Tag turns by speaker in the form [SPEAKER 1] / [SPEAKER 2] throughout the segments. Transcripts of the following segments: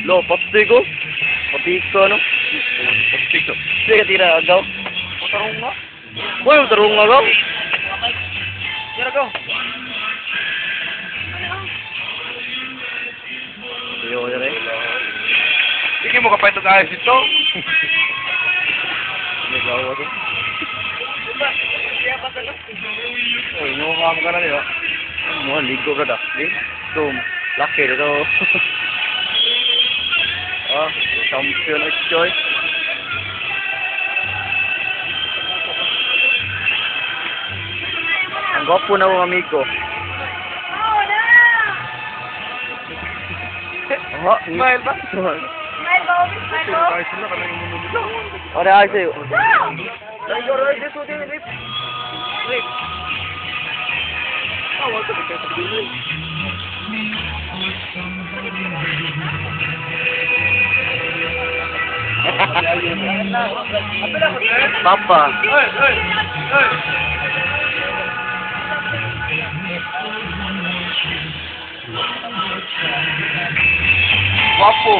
[SPEAKER 1] Lo, pasti ko. Pati ko, no? Pasti ko. Sige, tira, agaw.
[SPEAKER 2] Matarong nga.
[SPEAKER 1] Uy, matarong nga, agaw.
[SPEAKER 2] Tira go.
[SPEAKER 1] Iyo, dire.
[SPEAKER 2] Sige mo kapay ito ayos ito.
[SPEAKER 1] May gawa to.
[SPEAKER 2] Uy, nuham ka na nila.
[SPEAKER 1] Mo, ligo ka da. Ito, laki dito. Ah, champion of choice. Ang gwapo na akong amigo. Oh,
[SPEAKER 2] Smile ba?
[SPEAKER 1] Smile.
[SPEAKER 3] Smile ba? Smile ba?
[SPEAKER 2] Ayos na ka na yung mundo.
[SPEAKER 1] Ore, ay sa'yo.
[SPEAKER 2] Ah, wag ka nagkasabili.
[SPEAKER 1] Papa.
[SPEAKER 2] Ay, ay, ay.
[SPEAKER 1] Gwapo.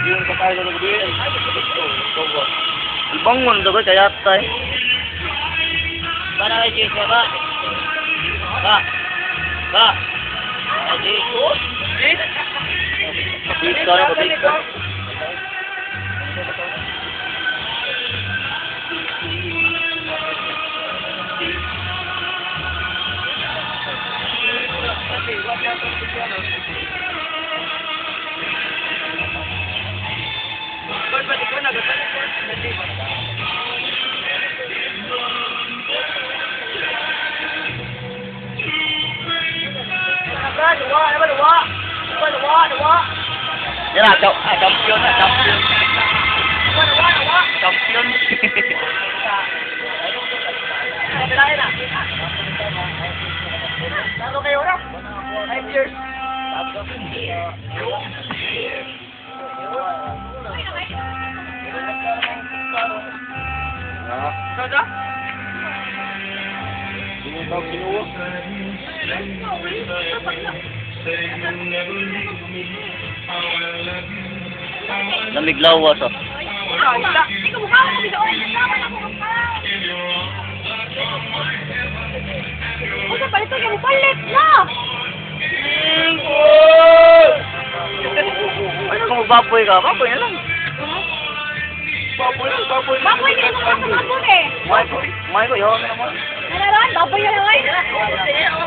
[SPEAKER 2] Yung kakain na nagbi.
[SPEAKER 1] Bangon daw kaya tay.
[SPEAKER 4] Ba na kay Jake, ba? Ba? Ba? Ay, Jake.
[SPEAKER 1] Kapit ka na, kapit ka. Yan na, champion na, champion. Champion.
[SPEAKER 4] Lalo kayo na. 5 years.
[SPEAKER 2] Sada? Hindi mo kinuha.
[SPEAKER 1] Namiglawas ah.
[SPEAKER 3] Hindi ko mukha ko bisa. Usa palit ka mo palit na.
[SPEAKER 1] Ay, kung magbaboy ka, baboy na lang.
[SPEAKER 2] Baboy lang, baboy lang.
[SPEAKER 3] Baboy ni mo ka sa eh.
[SPEAKER 1] May ko, may ko, yaw na naman.
[SPEAKER 3] Nalaran, baboy na lang ay.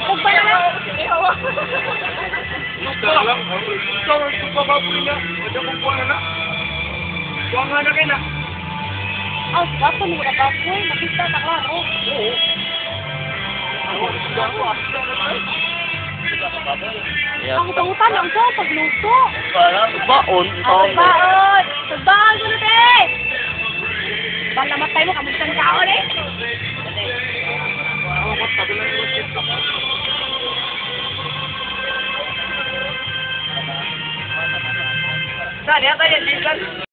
[SPEAKER 3] Pugba na lang.
[SPEAKER 2] Gusto lang. Gusto lang, gusto pa baboy na. Wala kong kuha na. Kuha nga na kayo na.
[SPEAKER 3] Oh, bato mo na baboy, makita na klaro.
[SPEAKER 2] Oo.
[SPEAKER 1] Yeah.
[SPEAKER 3] Ang utang lang ko pagluto.
[SPEAKER 1] Para, baon,
[SPEAKER 3] Ang baon. Tugbaon ko na te. Bala matay mo kamutan kaon eh.
[SPEAKER 4] Saan? Yata yan, Jason?